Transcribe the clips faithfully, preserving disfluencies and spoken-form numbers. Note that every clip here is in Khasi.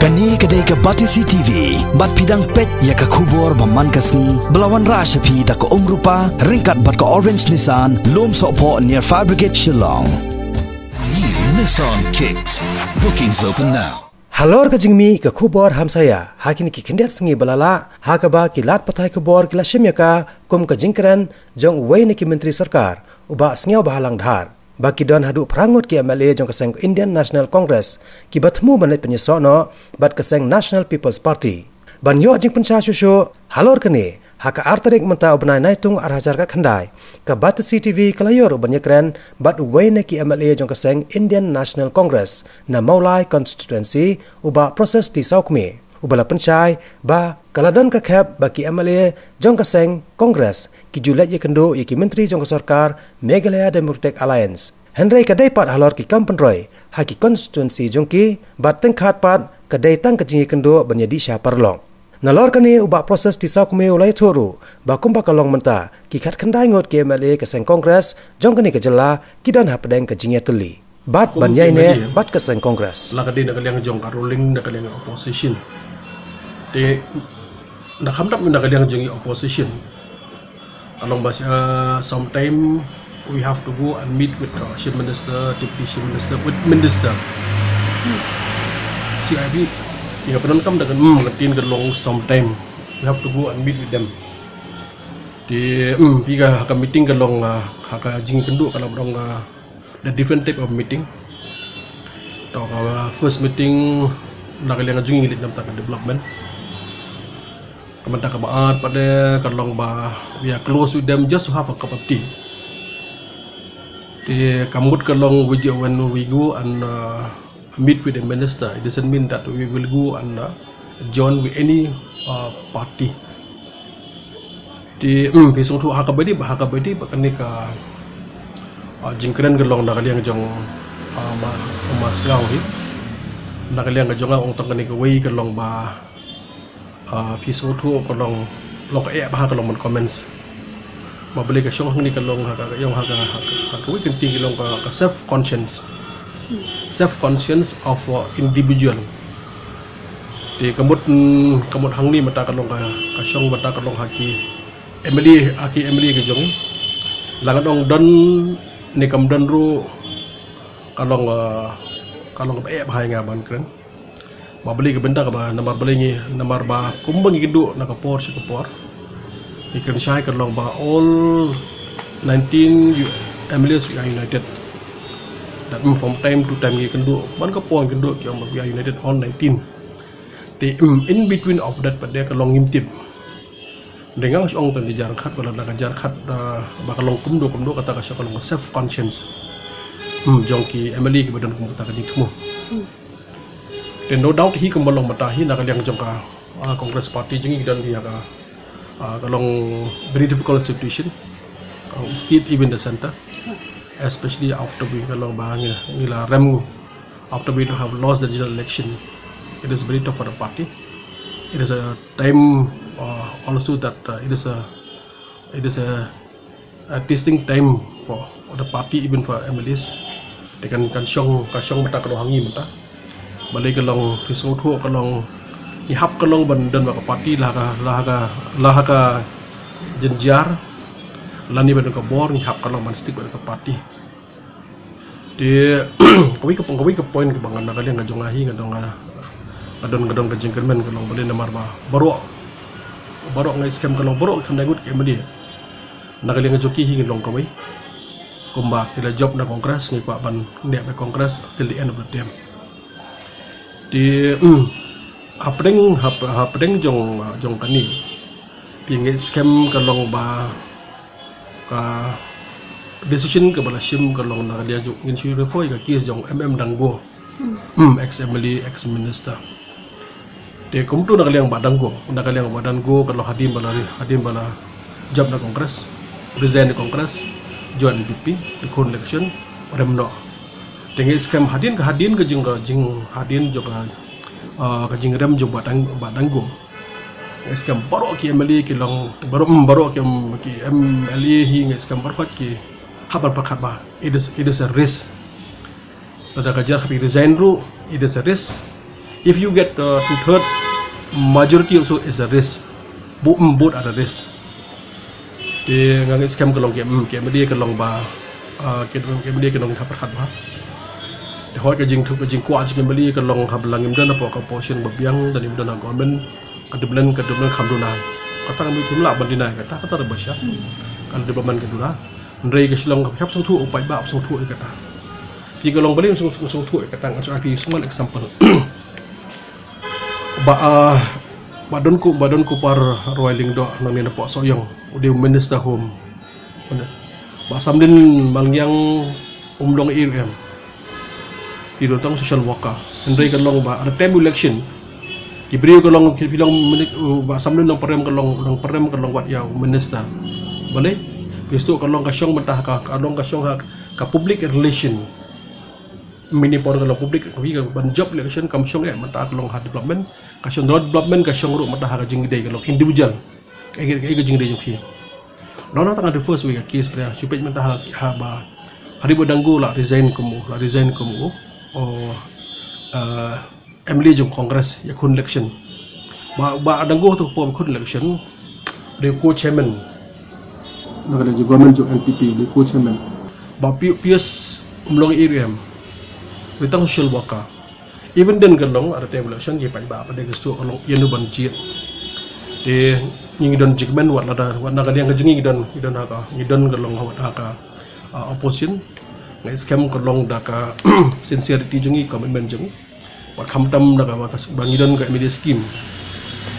Kane ka dei ka Batesi T V, bad phi dang peit ïa ka khubor ba man ka sngi, ba la wanrah sha phi da ka Umrupa, ryngkat bad ka Orange Nissan, Lum Sohphoh near Fire Brigade Shillong. New Nissan Kicks. Bookings open now. Halor ka jingmih ka khubor hamsaïa, ha kine ki khyndiat sngi ba la lah, ha kaba ki lad pathai khubor ki la shim ïa ka kum ka jingkren jong uwei na ki myntri sorkar, u Bah Sniawbhalang Dhar, ba ki don haduh phra ngut ki M L A jong ka seng Indian National Congress, kiba thmu ban leit pynïasoh noh bad ka seng National People's Party. Ban ïoh jingpynshai shuh shuh halor kane, ha ka ar tarik mynta u bnai Naitung ar hajar khatkhyndai, ka Batesi T V ka la ïoh ruh ban ïakren bad uwei na ki M L A jong ka seng Indian National Congress na Mawlai Constituency, u Bah Precious T. Sawkmie, uba la pynshai ba ka la don ka khep ba ki M L A jong ka seng Congress ki ju leit ïakynduh ïa ki myntri jong ka sorkar Meghalaya Democratic Alliance. Hynrei ka dei pat halor ki kam pynroi ha ki constituency jong ki, bad tyngkhat pat ka dei tang ka jingïakynduh ban ïadih sha paralok. Nalor kane, u Bah Precious T. Sawkmie u la ïathuh ruh ba kumba ka long mynta, ki khatkhyndai ngut ki M L A ka seng Congress jong kane ka jylla ki don hapdeng ka jingïatylli bad ban ïaineh bad ka seng Congress. La ka dei na ka liang jong ka ruling, na ka liang opposition. Te na kham dap na ka liang jong opposition, ka long ba, uh, sometime we have to go and meet with, uh, Chief Minister, Deputy Chief Minister, with Minister. C I B, ïa ka pyndonkam da ka, hmm, ka tin ka long sometime we have to go and meet with them. Te, hmm, phi ka, ka meeting ka long, uh, ha ka jingkynduh ka long, uh, the different type of meeting. To ka first meeting, na ka liang jong ngi leit na ka bynta ka development. Ka bynta kaba ar pat de ka long ba we are close with them just to have a cup of tea. Te ka mut ka long we ju-, when we go and, uh, meet with the minister, it doesn't mean that we will go and, uh, join with any, uh, party. Te, hmm, phi sngewthuh ha kaba dei, ha kaba dei ba kane ka, ah, jingkren ka long na ka liang jong, ah, ma, ma sgaw hi. Na ka liang ka jong nga ong tang kane kawei ka long ba, ah, phi sngewthuh ka long, long ka eh ba ha ka long ban comments. Ba balei ka shong hangne ka long ha ka, ka ïong ha ka, ha ka, ha kawei ka kynti ka long ka, ka self conscience. Self conscience of, uh, individual. Te ka mut, mm, ka mut hangne mynta ka long ka, ka shong mynta ka long ha ki M L A, ha ki M L A ka jong. La nga ong don ne kam don ruh ka long, uh, ka long ba eh ba ha nga ban kren. Ba balei ka bynta kaba namar balei ngi, namar ba kumba ngi kynduh na ka por sha ka por. Ngi kren shai ka long ba all nineteen u-, M L As we are united. That means from time to time ngi kynduh, man ka por ngi kynduh ki ong ba we are united all nineteen. Te, mm, in between of that pat de ka long ngim tip. Dei nga ong tang ka jar khat, ba la ka jar khat, ah, ba ka long kumno kumno kata ka shong ka long self conscious. Hmm, jong ki M L A kiba don kum kata ka jingthmu. Hmm. Te no doubt hi kumba long mynta hi na ka liang jong ka, ah, Congress Party jong ngi ki don hi ha ka, ah, ka long very difficult situation. Ka long state even the center. Especially after we ka long ba ngi, ngi la rem ngu. After we have lost the general election, it is very tough for the party. It is a time, uh, also that, uh, it is a, it is a, a testing time for the party, even for M L As. Te kan, kan shong, kan shong mynta ka long hangne mynta. Balei ka long, phi sngewthuh ka long, ngi hap ka long ban don bad ka party la ha ka, la ha ka, la ha ka jynjar, lane ban don ka bor, ngi hap ka long ban stick bad ka party. Te, kawei ka, kawei ka point kaba nga na ka liang ka jong nga hi nga dang, ah, nga don, nga don ka jingkyrmen ka long balei namar ba baroh, baroh nga skhem ka long baroh khyndai ngut ki M L A. Na ka liang ka jong ki hi nga long kawei. Kumba ki la jop na Congress, ngi kwah ban neh bad Congress till the end of the term. Te, hmm, hapdeng, hap-, hapdeng jong, jong kane. Phi ngeit skhem ka long ba ka decision kaba la shim ka long na ka liang jong ngin shu refer ïa ka case jong M M Dango. Hmm, ex M L A, ex minister. Te kumta na ka liang Bah Dango, na ka liang Bah Dango ka long hadien ba la, hadien ba la jop na Congress, resign na Congress, join N P P, te khun election, rem noh. Te ngeit skhem hadien ka, hadien ka jing, ka jing, hadien jong ka, ah, ka jingrem jong Bah Dang-, Bah Dango. Ngeit skhem baroh ki M L A ki long, baroh, mm, baroh ki, ki M L A hi ngeit skhem baroh ki hap ban pyrkhat ba it is, it is a risk. Lada ka jar hap resign ruh, it is a risk. If you get uh, two third majority also is a risk. Both, mm, both are a risk. Te nga ngeit skhem ka long ke, mm, ke madi ka long ba, uh, ke, ke madi ka long ha pyrkhat ba. Te hoi ka jingthu ka jingkwah jingmali ka long ha ba la ngim don hapoh ka opposition ba biang, da ngim don ha government, ka dublen ka dublen kham duna. Kata ngam ïohi lah ban deny kata, kata da ba sha. Ka development ka duna. Hynrei ka Shillong ka hap sngewthuh, u paidbah hap sngewthuh ïa kata. Ki ka long balei sngewthuh, sngewthuh ïa kata, nga shu ai phi small example. Bah, ah, Bah Don Ku, Bah Don Kupar Roy Lyngdoh nangne na Pok Sohiong, u dei u Minister Home. Bah Samlin Malngiang um long E U M. Ki don tang social worker. Hynrei ka long ba at the time election, ki briew ka long, ki long minit, uh, Bah Samlin nongpyrem ka long, nongpyrem ka long wat ïa u minister. Balei? Bistu ka long ka shong mynta ka, ka long ka shong ha ka public relation. Mini por ka long public, ka wi ka ban job election kam shong eh mynta ka long ha development, ka shong development, ka shong ruh mynta ha ka jingdei ka long individual. Ka, ka, ka jingdei jong ki. Long na tang the first week ka case pria, shu peit mynta ha, ha ba. Hari ba dang go la resign kum u, la resign kum u. Oh, uh, M L A jong Congress ïa khun election. Bah, Bah Dang Go tu pom khun election. Dei co-chairman. Na ka dei government jong N P P, dei co-chairman. Bah Pi-, Pius Mlong E U M. Dei tang social worker. Even then ka long, at the time election, ki paidbah pat de ki shu ka long ïa u ban jied. Te ngi don jingkmen wat lada, wat na ka liang ka jong ngi don, ngi don ha ka, ngi don ka long wat ha ka, ah, opposition. Nga ngeit skhem ka long da ka sincerity jong ngi, commitment jong ngi. Wat khamtam da ka ba ka, ba ngi don ka M L A scheme.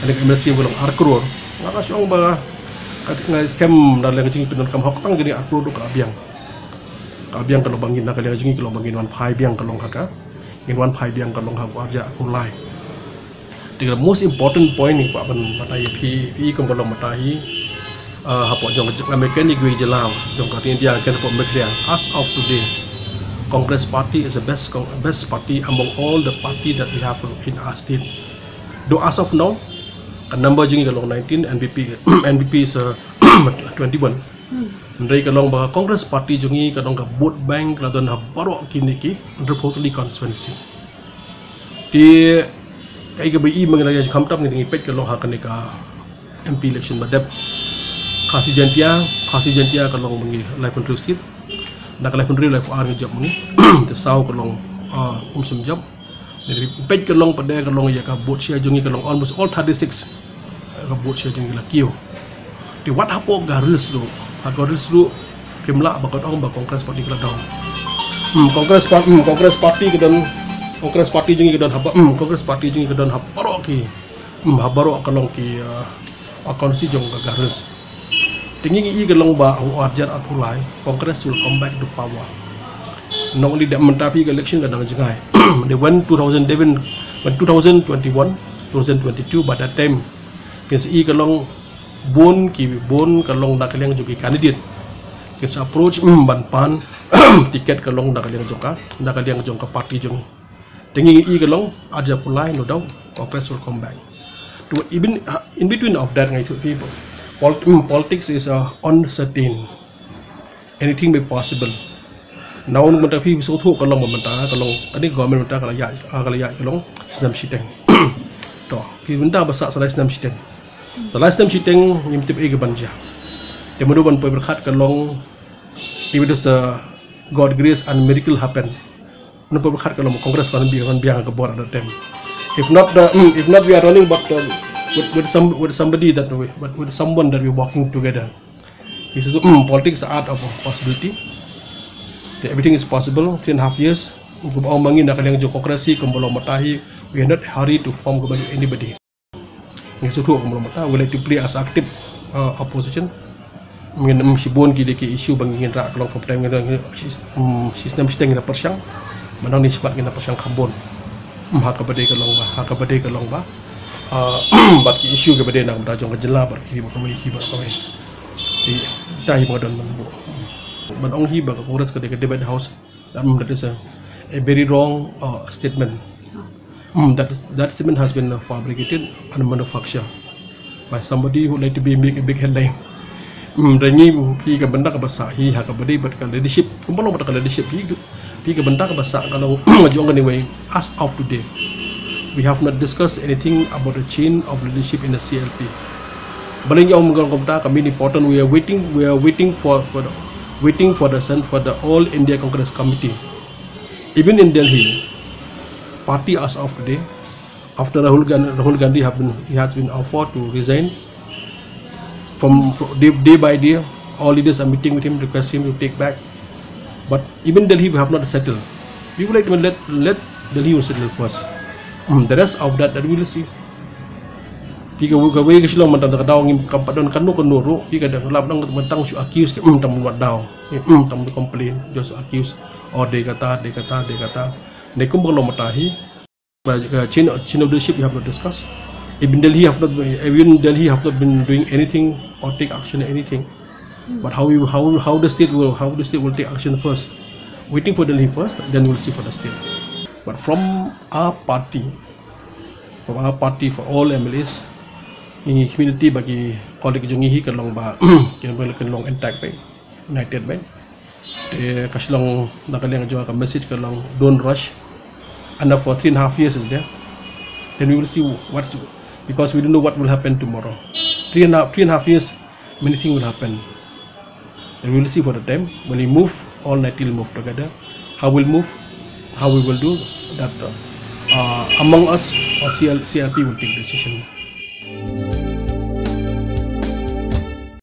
Ane ka M L A scheme ka long ar klur. Nga ka shong ba ka, nga ngeit skhem na liang jong ngi pyndonkam hok tang kine ar klur ruh ka la biang. Ka la biang ka long ba ngin, na ka liang jong ngi ka long ba ngin wan phai biang ka long ha ka. Ngin wan phai biang ka long ha ka ar hajar arphew lai. Te ka most important point ngi kwah ban batai ïa phi, phi kum ba long batai hi, ah, hapoh jong ka American, ïa ka jylla jong ka India, ka hapoh Meghalaya. As of today, Congress Party is the best con-, best party among all the party that we have in our state. Though as of now, ka number jong ngi ka long nineteen, N P P, N P P is, uh, twenty-one. Hynrei ka long ba Congress Party jong ngi ka long ka vote bank la don ha baroh kine ki hundred forty constituency. Te kaei kaba i ma ngi la ïa khamtam ngi peit ka long ha kane ka M P election ba dep. Khasi Jaintia, Khasi Jaintia ka long ma ngi laiphew hynriew seat. Na ka laiphew hynriew, laiphew ar ngi jop ma ngi. Te saw ka long, ah, um shym jop. Ngi peit ka long pat de ka long ïa ka vote share jong ngi ka long almost all thirty-six. Ka vote share jong ngi la kiew. Te wat hapoh ka Hills ruh. Ha ka Hills ruh kim lah ba ka ong ba Congress Party ka la down. Hmm, Congress Party, hmm, Congress Party ka don, Congress Party jong ngi ka don haba, hmm, Congress Party jong ngi ka don ha baroh ki, hmm, ha baroh ka long ki, uh, constituency jong ka Garo Hills. Te ngi ngi i ka long ba ha u ar hajar arphew lai, Congress will come back to power. Not only that, mynta phi ka election ka dang jngai. They went two thousand, they went, went two thousand twenty-one, two thousand twenty-two, but that time kin sa i ka long bun ki, bun ka long na ka liang jong ki candidate. Kin sa approach, mm, ban pan ticket ka long na ka liang jong ka, na ka liang jong ka party jong. Te ngi ngi i ka long, ar hajar arphew lai, no doubt, Congress will come back. To even, uh, in between of that, ngai tu people, pol-, mm, politics is, uh, uncertain. Anything may possible. Naun mynta phi sngewthuh ka long mynta ka long, kane government mynta ka la ïaid, ah, ka la ïaid ka long snem shiteng. To, phi mynta ba sah sa lai snem shiteng. Sa lai snem shiteng ngim tip ei ka ban jia. Te mano ban poi pyrkhat ka long, if it is, uh, God grace and miracle happen. Mano poi pyrkhat ka long Congress kan biang, kan biang ka bor at that time. If not, uh, mm, if not we are running, but, uh, with, with some, with somebody that we, but with someone that we working together. Is it, mm, politics are art of possibility. Everything is possible. Three and a half years. Kumba ong ma ngi na ka liang jong Congress hi, kumba long mynta hi, we are not hurry to form government with anybody. Ngi sngewthuh kumba long mynta, we like to play as active, uh, opposition. Ngin, mm, shibun ki dei ki issue ba ngin rah ka long from time ngin, ngin, shi, mm, shi snem shiteng ngin pyrshang. Mynta ngi shibat ngin pyrshang kham bun. Mm, ha kaba dei ka long ba, ha kaba dei ka long ba. Uh, bad ki issue kaba dei na ka bynta jong ka jylla bad ki ba kawei, ki ba kawei. Te, ta hi ba don ban, ban ong hi ba ka Congress ka dei ka debate house. That, mm, that is a, a very wrong, uh, statement. Mm, that is, that statement has been, uh, fabricated and manufactured by somebody who like to be make a big headline. Mm, da ngi phi ka bynta kaba sah hi ha kaba dei bad ka leadership. Kumba long bad ka leadership hi, phi ka bynta kaba sah ka long jong kane wei as of today. We have not discussed anything about the change of leadership in the C L P. Balei nga ong kumta? Ka mih important, we are waiting, we are waiting for, for the, waiting for the sen-, for the All India Congress Committee. Even in Delhi, party as of today, after Rahul Gandhi, Rahul Gandhi have been, he has been offered to resign, from day, day by day, all leaders are meeting with him, request him to take back. But even Delhi, we have not settled. We would like to let, let Delhi will settle first. Hmm, the rest of that, that we will see. Phi ka, ka wei ka Shillong mynta ka daw, ngim pat don kano kano ruh. Phi ka da lap dang mynta shu accuse ka, hmm, tang mat daw. Hmm, tang complain, just accuse. Oh, dei kata, dei kata, dei kata. Dei kumba ka long mynta hi. But, uh, change, change of leadership we have not discussed. Even Delhi have not been, even Delhi have not been doing anything or take action anything. But how we, how, how the state will, how the state will take action first? Waiting for Delhi first, then we'll see for the state. But from our party, from our party, for all M L As, ngi, community ba ki colleague jong ngi hi ka long ba, ka long, ka long intact beit, united beit. Te ka Shillong, na ka liang jong ka message ka long, don't rush. And for three and a half years is there. Then we will see what's, because we don't know what will happen tomorrow. Three and a half, three and a half years, many things will happen. And we will see for the time. When we move, all Naitil move together. How we'll move, how we will do that, uh, uh, among us, or C L, C R P will take decision.